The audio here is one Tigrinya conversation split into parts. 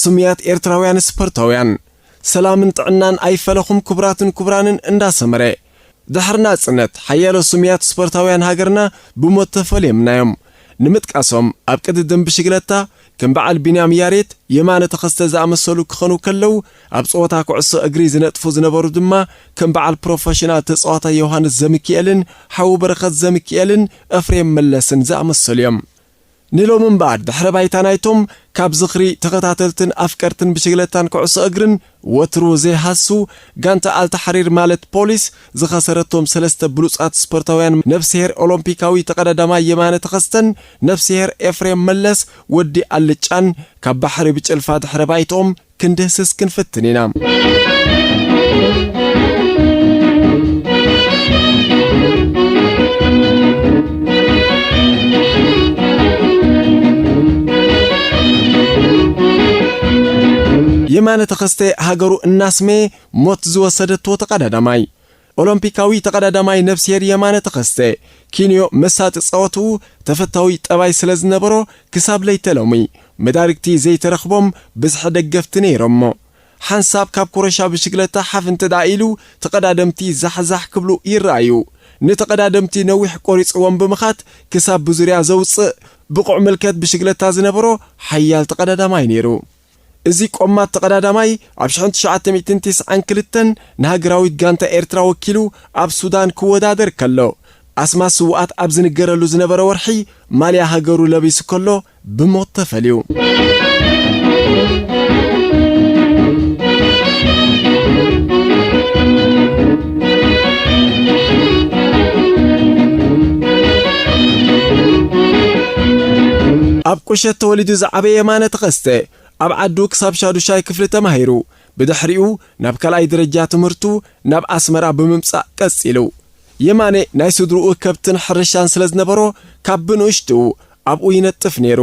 ስሙያት ኤርትራውያን ስፖርታውያን። ሰላምን ጥዕናን ኣይፈለኹም ክቡራትን ክቡራንን እንዳሰመረ። ድሕሪ ናጽነት፣ ሓያሎ ስሙያት ስፖርታውያን ሃገርና ብሞት ተፈልዮምናዮም። ንምጥቃሶም፣ ኣብ ቅድድም ብሽግለታ ከም በዓል ቢንያም ያሬት፣ የማነ ተኸስተ ዝኣመሰሉ ክኾኑ ከለዉ፣ ኣብ ጸወታ ኩዕሶ እግሪ ዝነጥፉ ዝነበሩ ድማ ከም በዓል ፕሮፈሽናል ተጻዋታይ ዮሃንስ ዘሚኪኤልን ሓዉ በረኸት ዘሚኪኤልን ኤፍሬም መለስን ዝኣመሰሉ እዮም። ንሎሚ እምበኣር፣ ድሕረ ባይታ ናይቶም ካብ ዝኽሪ ተኸታተልትን ኣፍቀርትን ብሽግለታን ኩዕሶ እግርን ወትሩ ዘይሃሱ፣ ጋንታ ኣልታሕሪር ማለት ፖሊስ ዝኸሰረቶም ሰለስተ ብሉጻት ስፖርታውያን፣ ነፍስሄር ኦሎምፒካዊ ተቐዳዳማይ የማነ ተኸስተን ነፍስሄር ኤፍሬም መለስ ወዲ ኣልጫን፣ ካብ ባሕሪ ብጭልፋ ድሕረ ባይትኦም ክንድህስስ ክንፍትን ኢና። የማነ ተኸስተ ሃገሩ እናስመየ ሞት ዝወሰደቶ ተቐዳዳማይ። ኦሎምፒካዊ ተቐዳዳማይ ነፍስሄር የማነ ተኸስተ፣ ኪንዮ መሳጢ ጸወትኡ ተፈታዊ ጠባይ ስለ ዝነበሮ፣ ክሳብ ለይተ ሎሚ መዳርግቲ ዘይተረኽቦም ብዝሒ ደገፍቲ ነይሮሞ። ሓንሳብ ካብ ኩረሻ ብሽግለታ ሓፍ እንተ ደኣ ኢሉ፣ ተቐዳደምቲ ዛሕዛሕ ክብሉ ይረኣዩ። ንተቐዳደምቲ ነዊሕ ቆሪጽዎም ብምኻድ፣ ክሳብ ብዙርያ ዘውጽእ ብቑዕ ምልከት ብሽግለታ ዝነበሮ ሓያል ተቐዳዳማይ ነይሩ። እዚ ቆማት ተቐዳዳማይ ኣብ ሽሕን ትሽዓተ ሚእትን ተስዓን ክልተን ንሃገራዊት ጋንታ ኤርትራ ወኪሉ ኣብ ሱዳን ክወዳደር ከሎ፣ ኣስማት ስዉኣት ኣብ ዝንገረሉ ዝነበረ ወርሒ፣ ማልያ ሃገሩ ለቢሱ ከሎ ብሞት ተፈልዩ። ኣብ ቁሸት ተወሊዱ ዝዓበየ የማነ ተኸስተ፣ ኣብ ዓዱ ክሳብ ሻዱሻይ ክፍሊ ተማሂሩ። ብድሕሪኡ ናብ ካልኣይ ደረጃ ትምህርቱ ናብ ኣስመራ ብምምጻእ ቀጺሉ። የማነ ናይ ስድርኡ ከብትን ሕርሻን ስለ ዝነበሮ፣ ካብ ብንእሽትኡ ኣብኡ ይነጥፍ ነይሩ።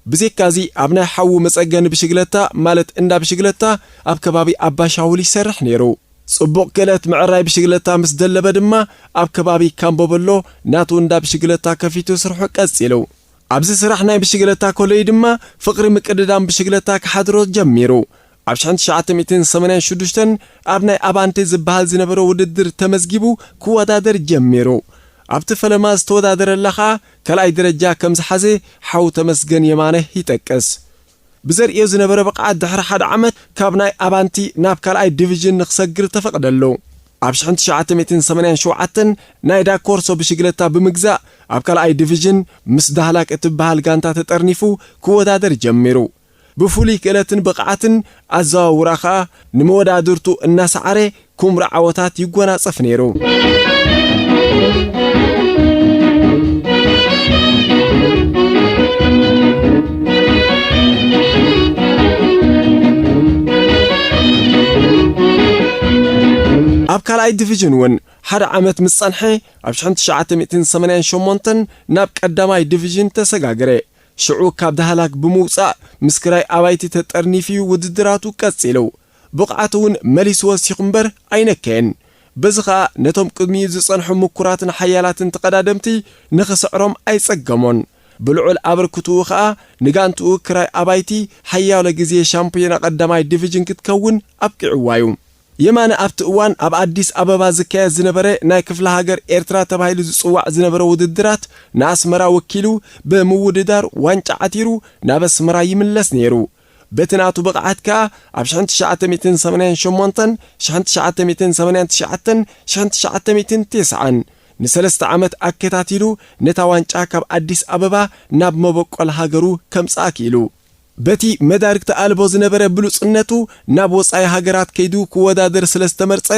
ብዘይካዚ፣ ኣብ ናይ ሓዉ መጸገኒ ብሽግለታ፣ ማለት እንዳ ብሽግለታ፣ ኣብ ከባቢ ኣባሻውል ይሰርሕ ነይሩ። ጽቡቕ ክእለት ምዕራይ ብሽግለታ ምስ ደለበ ድማ፣ ኣብ ከባቢ ካምቦበሎ ናቱ እንዳ ብሽግለታ ከፊቱ ስርሑ ቀጺሉ። ኣብዚ ስራሕ ናይ ብሽግለታ ከሎ'ዩ ድማ ፍቕሪ ምቅድዳም ብሽግለታ ክሓድሮ ጀሚሩ። ኣብ ሽሕን ትሽዓተ ሚእትን ሰማንያን ሽዱሽተን ኣብ ናይ ኣባንቴ ዝበሃል ዝነበረ ውድድር ተመዝጊቡ ክወዳደር ጀሚሩ። ኣብቲ ፈለማ ዝተወዳደረላ ኸኣ ካልኣይ ደረጃ ከም ዝሓዘ ሓው ተመስገን የማነ ይጠቅስ። ብዘርእዮ ዝነበረ ብቕዓት ድሕሪ ሓደ ዓመት ካብ ናይ ኣባንቲ ናብ ካልኣይ ዲቪዥን ንክሰግር ተፈቕደሉ። ኣብ ሽሕን ትሽዓተ ሚእትን ሰማንያን ሸውዓተን ናይ ዳኮርሶ ብሽግለታ ብምግዛእ ኣብ ካልኣይ ዲቪዥን ምስ ዳህላክ እትበሃል ጋንታ ተጠርኒፉ ክወዳደር ጀሚሩ። ብፍሉይ ክእለትን ብቕዓትን ኣዘዋውራ ኸኣ ንመወዳድርቱ እናሰዓረ ኩምራ ዓወታት ይጎናጸፍ ነይሩ። ኣብ ካልኣይ ዲቪዥን እውን ሓደ ዓመት ምስ ጸንሐ፣ ኣብ ሽሕን ትሽዓተ ሚእትን ሰማንያን ሸሞንተን ናብ ቀዳማይ ዲቪዥን ተሰጋገረ። ሽዑ ካብ ዳህላክ ብምውጻእ ምስ ክራይ ኣባይቲ ተጠርኒፉ ውድድራቱ ቀጺሉ። ብቕዓቱ እውን መሊሱ ወሲኹ እምበር ኣይነከየን። በዚ ኸኣ ነቶም ቅድሚኡ ዝጸንሑ ምኩራትን ሓያላትን ተቐዳደምቲ ንኽስዕሮም ኣይጸገሞን። ብልዑል ኣበርክትኡ ኸኣ ንጋንትኡ ክራይ ኣባይቲ ሓያሎ ግዜ ሻምፒዮና ቀዳማይ ዲቪዥን ክትከውን ኣብቂዕዋ እዩ። የማነ ኣብቲ እዋን ኣብ ኣዲስ ኣበባ ዝካየድ ዝነበረ ናይ ክፍለ ሃገር ኤርትራ ተባሂሉ ዝጽዋዕ ዝነበረ ውድድራት ንኣስመራ ወኪሉ ብምውድዳር ዋንጫ ዓቲሩ ናብ ኣስመራ ይምለስ ነይሩ። በቲ ናቱ ብቕዓት ከኣ ኣብ ሽሕን ትሽዓተ ሚእትን ሰማንያን ሸሞንተን፣ ሽሕን ትሽዓተ ሚእትን ሰማንያን ትሽዓተን፣ ሽሕን ትሽዓተ ሚእትን ተስዓን ንሰለስተ ዓመት ኣከታቲሉ ነታ ዋንጫ ካብ ኣዲስ ኣበባ ናብ መበቆል ሃገሩ ከምጽኣ ክኢሉ። በቲ መዳርግቲ ኣልቦ ዝነበረ ብሉጽነቱ ናብ ወጻኢ ሃገራት ከይዱ ክወዳደር ስለ ዝተመርጸ፣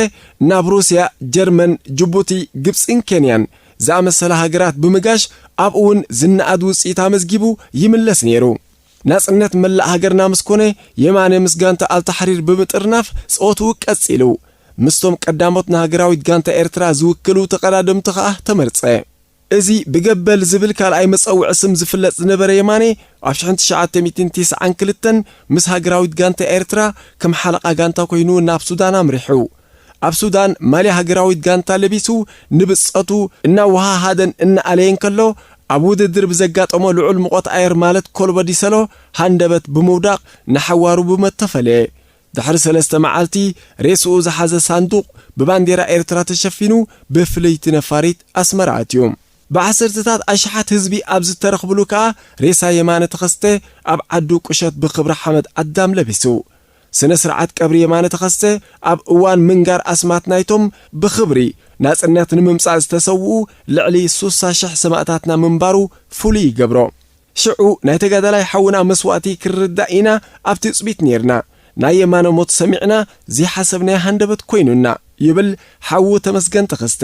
ናብ ሩስያ፣ ጀርመን፣ ጅቡቲ፣ ግብጺን ኬንያን ዝኣመሰላ ሃገራት ብምጋሽ ኣብኡ እውን ዝነኣድ ውጽኢት ኣመዝጊቡ ይምለስ ነይሩ። ናጽነት መላእ ሃገርና ምስ ኮነ፣ የማነ ምስ ጋንታ ኣልታሕሪር ብምጥርናፍ ጸወትኡ ቀጺሉ። ምስቶም ቀዳሞት ንሃገራዊት ጋንታ ኤርትራ ዝውክሉ ተቐዳደምቲ ከኣ ተመርጸ። እዚ ብገበል ዝብል ካልኣይ መጸውዒ ስም ዝፍለጥ ዝነበረ የማነ፣ ኣብ ሽሕን ትሽዓተ ሚእትን ተስዓን ክልተን ምስ ሃገራዊት ጋንታ ኤርትራ ከም ሓለቓ ጋንታ ኮይኑ ናብ ሱዳን ኣምሪሑ። ኣብ ሱዳን ማልያ ሃገራዊት ጋንታ ለቢሱ ንብጸቱ እናወሃሃደን እናኣለየን ከሎ፣ ኣብ ውድድር ብዘጋጠሞ ልዑል ሙቐት ኣየር ማለት ኮልቦ ዲሰሎ ሃንደበት ብምውዳቕ ንሓዋሩ ብሞት ተፈለየ። ድሕሪ ሰለስተ መዓልቲ ሬስኡ ዝሓዘ ሳንዱቕ ብባንዴራ ኤርትራ ተሸፊኑ ብፍልይቲ ነፋሪት ኣስመራ ኣትዩ። ብዓሰርተታት ኣሽሓት ህዝቢ ኣብ ዝተረኽብሉ ከኣ ሬሳ የማነ ተኸስተ ኣብ ዓዱ ቁሸት ብኽብሪ ሓመድ ኣዳም ለቢሱ። ስነ ስርዓት ቀብሪ የማነ ተኸስተ ኣብ እዋን ምንጋር ኣስማት ናይቶም ብኽብሪ ናጽነት ንምምጻእ ዝተሰውኡ ልዕሊ ሱሳ ሽሕ ሰማእታትና ምንባሩ ፍሉይ ይገብሮ። ሽዑ ናይ ተጋዳላይ ሓውና መስዋእቲ ክንርዳእ ኢና ኣብ ትጽቢት ኔርና። ናይ የማነ ሞት ሰሚዕና ዘይሓሰብናዮ ሃንደበት ኮይኑና ይብል ሓዉ ተመስገን ተኸስተ።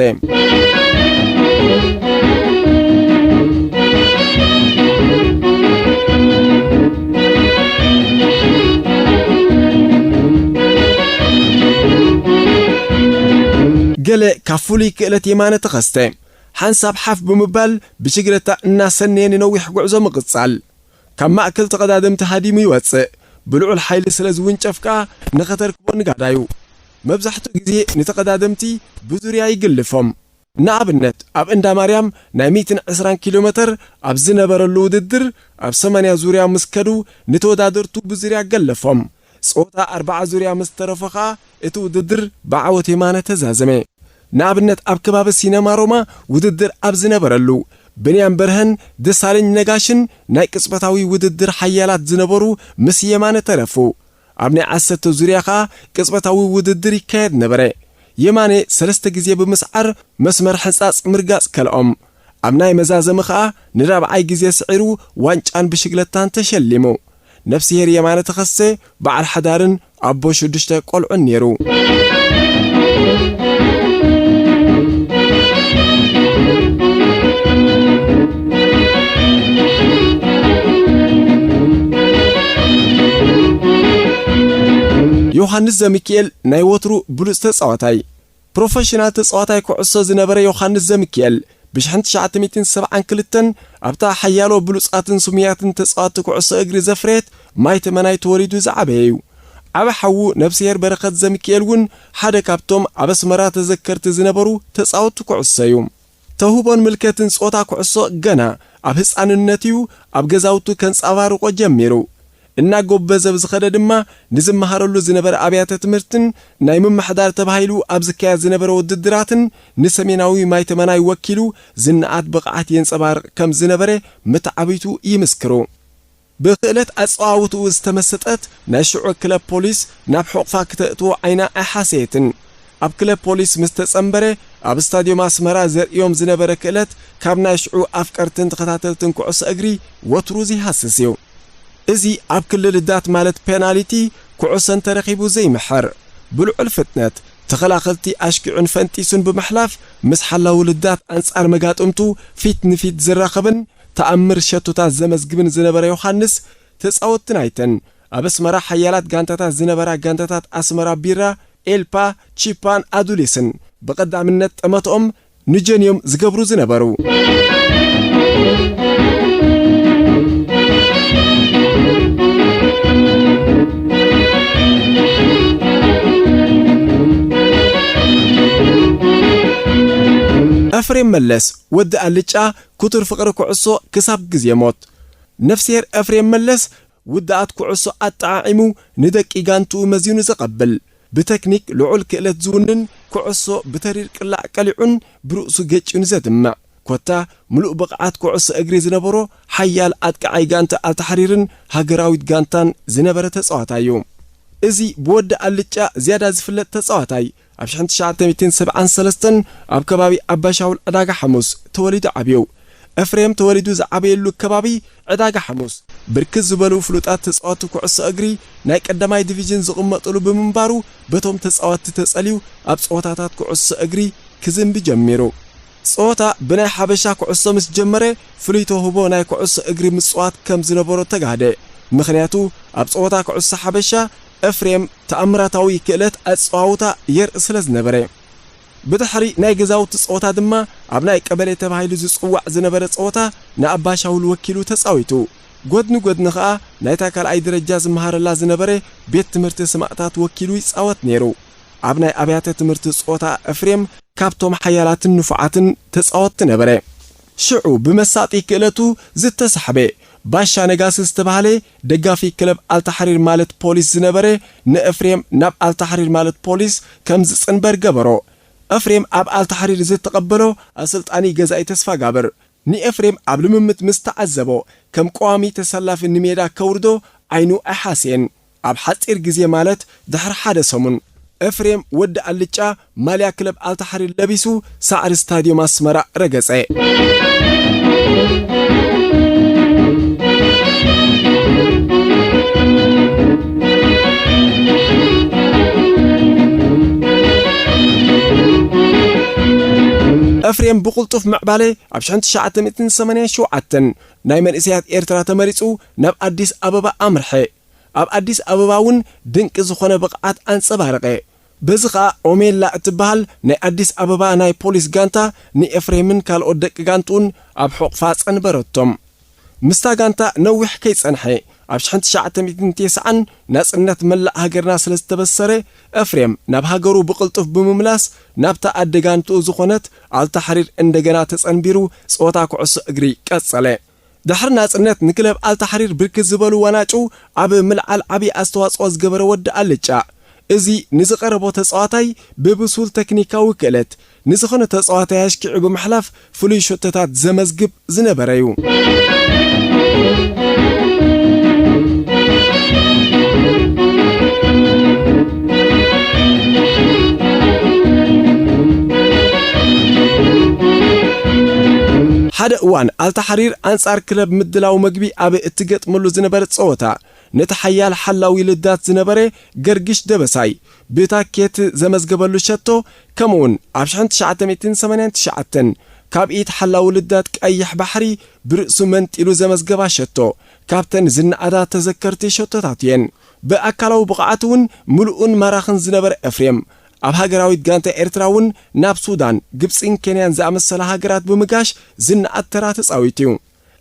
ገለ ካብ ፍሉይ ክእለት የማነ ተኸስተ ሓንሳብ ሓፍ ብምባል ብሽግለታ እናሰነየ ንነዊሕ ጉዕዞ ምቕጻል። ካብ ማእከል ተቐዳደምቲ ሃዲሙ ይወጽእ። ብልዑል ሓይሊ ስለ ዝውንጨፍ ከኣ ንኸተርክቦ ንጋዳዩ። መብዛሕትኡ ግዜ ንተቐዳደምቲ ብዙርያ ይግልፎም። ንኣብነት ኣብ እንዳ ማርያም ናይ ሚእትን ዕስራን ኪሎ ሜተር ኣብ ዝነበረሉ ውድድር ኣብ ሰማንያ ዙርያ ምስ ከዱ ንተወዳደርቱ ብዙርያ ገለፎም። ጸወታ ኣርብዓ ዙርያ ምስ ተረፎ ከኣ እቲ ውድድር ብዓወት የማነ ተዛዘመ። ንኣብነት ኣብ ከባቢ ሲነማ ሮማ ውድድር ኣብ ዝነበረሉ ብንያም በርሀን ደሳለኝ ነጋሽን ናይ ቅጽበታዊ ውድድር ሓያላት ዝነበሩ ምስ የማነ ተረፉ። ኣብ ናይ ዓሰርተ ዙርያ ከኣ ቅጽበታዊ ውድድር ይካየድ ነበረ። የማነ ሰለስተ ግዜ ብምስዓር መስመር ሕጻጽ ምርጋጽ ከልኦም። ኣብ ናይ መዛዘሚ ከኣ ንራብዓይ ግዜ ስዒሩ ዋንጫን ብሽግለታን ተሸሊሙ። ነፍስሄር የማነ ተኸስተ በዓል ሓዳርን ኣቦ ሽዱሽተ ቆልዑን ነይሩ። ዮሃንስ ዘሚካኤል ናይ ወትሩ ብሉጽ ተጻዋታይ። ፕሮፈሽናል ተጻዋታይ ኩዕሶ ዝነበረ ዮሃንስ ዘሚካኤል ብሽሕን ትሽዓተ ሚእትን ሰብዓን ክልተን ኣብታ ሓያሎ ብሉጻትን ስሙያትን ተጻወትቲ ኩዕሶ እግሪ ዘፍረየት ማይ ተመናይ ተወሊዱ ዝዓበየ እዩ። ዓቢ ሓዉ ነብስሄር በረኸት ዘሚካኤል እውን ሓደ ካብቶም ኣብ ኣስመራ ተዘከርቲ ዝነበሩ ተጻወትቲ ኩዕሶ እዩ። ተውህቦን ምልከትን ጸወታ ኩዕሶ ገና ኣብ ህጻንነት እዩ ኣብ ገዛውቱ ከንጸባርቖ ጀሚሩ። እናጎበዘ ብዝኸደ ድማ ንዝመሃረሉ ዝነበረ ኣብያተ ትምህርትን ናይ ምምሕዳር ተባሂሉ ኣብ ዝካየድ ዝነበረ ውድድራትን ንሰሜናዊ ማይ ተመናይ ወኪሉ ዝነኣድ ብቕዓት የንጸባርቕ ከም ዝነበረ መተዓብይቱ ይምስክሩ። ብክእለት ኣጸዋውትኡ ዝተመሰጠት ናይ ሽዑ ክለብ ፖሊስ ናብ ሕቑፋ ክተእትዎ ዓይና ኣይሓሰየትን። ኣብ ክለብ ፖሊስ ምስ ተጸንበረ ኣብ ስታድዮም ኣስመራ ዘርእዮም ዝነበረ ክእለት ካብ ናይ ሽዑ ኣፍቀርትን ተኸታተልትን ኩዕሶ እግሪ ወትሩ ዘይሃስስ እዩ። እዚ ኣብ ክሊ ልዳት ማለት ፔናልቲ ኩዕሶ እንተረኺቡ ዘይምሕር፣ ብልዑል ፍጥነት ተኸላኸልቲ ኣሽኪዑን ፈንጢሱን ብምሕላፍ ምስ ሓላው ልዳት ኣንጻር መጋጥምቱ ፊት ንፊት ዝራኸብን ተኣምር ሸቶታት ዘመዝግብን ዝነበረ ዮሃንስ፣ ተጻወትቲ ናይተን ኣብ ኣስመራ ሓያላት ጋንታታት ዝነበራ ጋንታታት ኣስመራ ቢራ፣ ኤልፓ፣ ቺፓን ኣዱሊስን ብቐዳምነት ጠመትኦም ንጀን እዮም ዝገብሩ ዝነበሩ። ኤፍሬም መለስ፣ ወዲ ኣልጫ፣ ክቱር ፍቕሪ ኩዕሶ ክሳብ ግዜ ሞት። ነፍስሄር ኤፍሬም መለስ ውድኣት ኩዕሶ ኣጠዓዒሙ ንደቂ ጋንትኡ መዚኑ ዘቐብል፣ ብተክኒክ ልዑል ክእለት ዝውንን፣ ኩዕሶ ብተሪር ቅላዕ ቀሊዑን ብርእሱ ገጭዩን ዘድምዕ፣ ኮታ ምሉእ ብቕዓት ኩዕሶ እግሪ ዝነበሮ ሓያል ኣጥቃዓይ ጋንታ ኣልታሕሪርን ሃገራዊት ጋንታን ዝነበረ ተጻዋታይ እዩ። እዚ ብወዲ ኣልጫ ዝያዳ ዝፍለጥ ተጻዋታይ፣ ኣብ ሽሕን ትሽዓተ ሚእትን ሰብዓን ሰለስተን ኣብ ከባቢ ኣባሻውል ዕዳጋ ሓሙስ ተወሊዱ ዓብዩ። ኤፍሬም ተወሊዱ ዝዓበየሉ ከባቢ ዕዳጋ ሓሙስ፣ ብርክት ዝበሉ ፍሉጣት ተጻወትቲ ኩዕሶ እግሪ ናይ ቀዳማይ ዲቪዥን ዝቕመጥሉ ብምንባሩ፣ በቶም ተጻወትቲ ተጸልዩ ኣብ ጸወታታት ኩዕሶ እግሪ ክዝንቢ ጀሚሩ። ጸወታ ብናይ ሓበሻ ኩዕሶ ምስ ጀመረ፣ ፍሉይ ተውህቦ ናይ ኩዕሶ እግሪ ምጽዋት ከም ዝነበሮ ተጋህደ። ምኽንያቱ፣ ኣብ ጸወታ ኩዕሶ ሓበሻ፣ ኤፍሬም ተኣምራታዊ ክእለት ኣጸዋውታ የርኢ ስለ ዝነበረ። ብድሕሪ ናይ ገዛውቲ ጸወታ ድማ፣ ኣብ ናይ ቀበሌ ተባሂሉ ዝጽዋዕ ዝነበረ ጸወታ ንኣባሻውል ወኪሉ ተጻዊቱ። ጎድኒ ጎድኒ ኸኣ ናይታ ካልኣይ ደረጃ ዝመሃረላ ዝነበረ ቤት ትምህርቲ ሰማእታት ወኪሉ ይጻወት ነይሩ። ኣብ ናይ ኣብያተ ትምህርቲ ጸወታ ኤፍሬም ካብቶም ሓያላትን ንፉዓትን ተጻወትቲ ነበረ። ሽዑ ብመሳጢ ክእለቱ ዝተሳሕበ ባሻ ነጋሲ ዝተባህለ ደጋፊ ክለብ ኣልታሕሪር ማለት ፖሊስ ዝነበረ ንኤፍሬም ናብ ኣልታሕሪር ማለት ፖሊስ ከም ዝጽንበር ገበሮ። ኤፍሬም ኣብ ኣልታሕሪር ዝተቐበሎ ኣሰልጣኒ ገዛኢ ተስፋጋብር ንኤፍሬም ኣብ ልምምድ ምስ ተዓዘቦ ከም ቀዋሚ ተሰላፊ ንሜዳ ከውርዶ ዓይኑ ኣይሓስየን። ኣብ ሓጺር ግዜ ማለት ድሕሪ ሓደ ሰሙን ኤፍሬም ወዲ ኣልጫ ማልያ ክለብ ኣልታሕሪር ለቢሱ ሳዕሪ ስታድዮም ኣስመራ ረገጸ። ኤፍሬም ብቕልጡፍ ምዕባለ ኣብ ሽሕን ትሽዓተ ሚእትን ሰማንያን ሸውዓተን ናይ መንእሰያት ኤርትራ ተመሪጹ ናብ ኣዲስ ኣበባ ኣምርሐ። ኣብ ኣዲስ ኣበባ እውን ድንቂ ዝኾነ ብቕዓት ኣንጸባረቐ። በዚ ኸኣ ኦሜላ እትበሃል ናይ ኣዲስ ኣበባ ናይ ፖሊስ ጋንታ ንኤፍሬምን ካልኦት ደቂ ጋንትኡን ኣብ ሕቑፋ ጸንበረቶም። ምስታ ጋንታ ነዊሕ ከይጸንሐ፣ ኣብ ሽሕን ትሽዓተ ሚእትን ተስዓን ናጽነት መላእ ሃገርና ስለ ዝተበሰረ፣ ኤፍሬም ናብ ሃገሩ ብቕልጡፍ ብምምላስ፣ ናብታ ኣደ ጋንትኡ ዝኾነት ኣልታሕሪር እንደገና ተጸንቢሩ ጸወታ ኩዕሶ እግሪ ቀጸለ። ድሕሪ ናጽነት ንክለብ ኣልታሕሪር ብርክት ዝበሉ ዋናጩ ኣብ ምልዓል ዓቢ ኣስተዋጽኦ ዝገበረ ወዲ ኣልጫ፣ እዚ ንዝቐረቦ ተጻዋታይ ብብሱል ተክኒካዊ ክእለት ንዝኾነ ተጻዋታይ ኣሽኪዑ ብምሕላፍ ፍሉይ ሸቶታት ዘመዝግብ ዝነበረ እዩ። ሓደ እዋን ኣልታሕሪር ኣንጻር ክለብ ምድላው መግቢ ኣብ እትገጥመሉ ዝነበረት ጸወታ፣ ነቲ ሓያል ሓላዊ ልዳት ዝነበረ ገርግሽ ደበሳይ ብታኬት ዘመዝገበሉ ሸቶ፣ ከምኡውን ኣብ ሽሕን ትሽዓተ ሚእትን ሰማንያን ትሽዓተን ካብ ኢድ ሓላዊ ልዳት ቀይሕ ባሕሪ ብርእሱ መንጢሉ ዘመዝገባ ሸቶ፣ ካብተን ዝነኣዳ ተዘከርቲ ሸቶታት እየን። ብኣካላዊ ብቕዓት እውን ምሉእን ማራኽን ዝነበረ ኤፍሬም፣ ኣብ ሃገራዊት ጋንታ ኤርትራ እውን ናብ ሱዳን፣ ግብጺን ኬንያን ዝኣመሰላ ሃገራት ብምጋሽ ዝነኣድ ተራ ተጻዊቱ እዩ።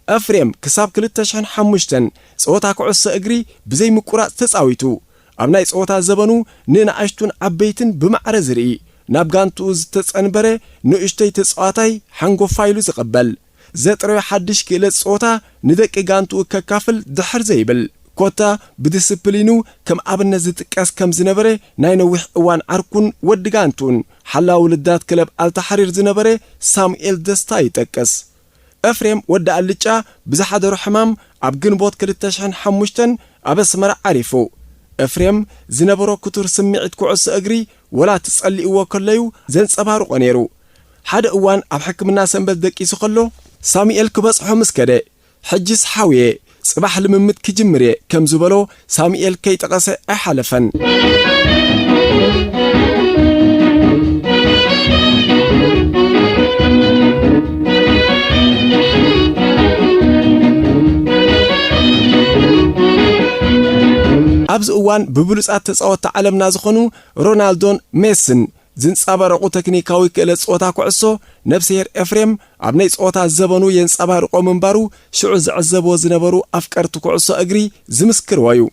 ኤፍሬም ክሳብ ክልተ ሽሕን ሓሙሽተን ጸወታ ኩዕሶ እግሪ ብዘይ ምቁራጽ ተጻዊቱ። ኣብ ናይ ጸወታ ዘበኑ ንንኣሽቱን ዓበይትን ብማዕረ ዝርኢ፣ ናብ ጋንትኡ ዝተጸንበረ ንእሽተይ ተጻዋታይ ሓንጎፋ ኢሉ ዝቕበል። ዘጥረዮ ሓድሽ ክእለት ጸወታ ንደቂ ጋንትኡ ከካፍል ድሕር ዘይብል፣ ኮታ ብዲስፕሊኑ ከም ኣብነት ዝጥቀስ ከም ዝነበረ ናይ ነዊሕ እዋን ዓርኩን ወዲ ጋንትኡን ሓላዊ ልዳት ክለብ ኣልታሕሪር ዝነበረ ሳሙኤል ደስታ ይጠቅስ። ኤፍሬም ወዲ ኣልጫ ብዝሓደሮ ሕማም ኣብ ግንቦት ክልተ ሽሕን ሓሙሽተን ኣብ ኣስመራ ዓሪፉ። ኤፍሬም ዝነበሮ ክቱር ስምዒት ኩዕሶ እግሪ ወላ ትጸልእዎ ከለዩ ዘንጸባርቆ ነይሩ። ሓደ እዋን ኣብ ሕክምና ሰንበት ደቂሱ ከሎ ሳሙኤል ክበጽሖ ምስ ከደ፣ "ሕጅስ ሓውየ፣ ጽባሕ ልምምድ ክጅምር እየ" ከም ዝበሎ ሳሙኤል ከይጠቐሰ ኣይሓለፈን። ኣብዚ እዋን ብብሉጻት ተጻወትቲ ዓለምና ዝኾኑ ሮናልዶን ሜስን ዝንጸባረቑ ተክኒካዊ ክእለት ጸወታ ኩዕሶ፣ ነፍስሄር ኤፍሬም ኣብ ናይ ጸወታ ዘበኑ የንጸባርቆ ምንባሩ ሽዑ ዝዕዘብዎ ዝነበሩ ኣፍቀርቲ ኩዕሶ እግሪ ዝምስክርዎ እዩ።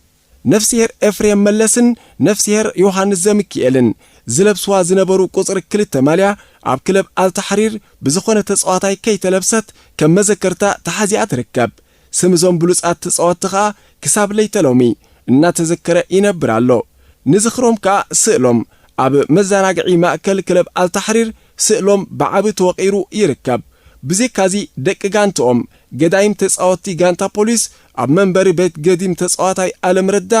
ነፍስሄር ኤፍሬም መለስን ነፍስሄር ዮሃንስ ዘሚካኤልን ዝለብስዋ ዝነበሩ ቁጽሪ ክልተ ማልያ ኣብ ክለብ ኣልታሕሪር ብዝኾነ ተጻዋታይ ከይተለብሰት ከም መዘከርታ ተሓዚኣ ትርከብ። ስም እዞም ብሉጻት ተጻወትቲ ኸኣ ክሳብ ለይተ ሎሚ እናተዘከረ ይነብር ኣሎ። ንዝኽሮም ከኣ ስእሎም ኣብ መዘናግዒ ማእከል ክለብ ኣልታሕሪር ስእሎም ብዓቢ ተወቒሩ ይርከብ። ብዘይካዚ ደቂ ጋንትኦም ገዳይም ተጻወትቲ ጋንታ ፖሊስ ኣብ መንበሪ ቤት ገዲም ተጻዋታይ ኣለም ረዳ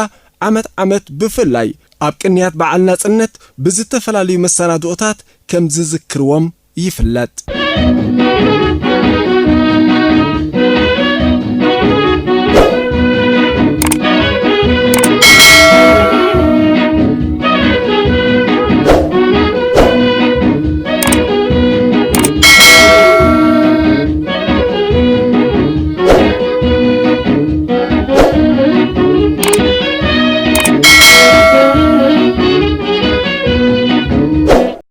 ዓመት ዓመት ብፍላይ ኣብ ቅንያት በዓል ናጽነት ብዝተፈላለዩ መሰናድኦታት ከም ዝዝክርዎም ይፍለጥ።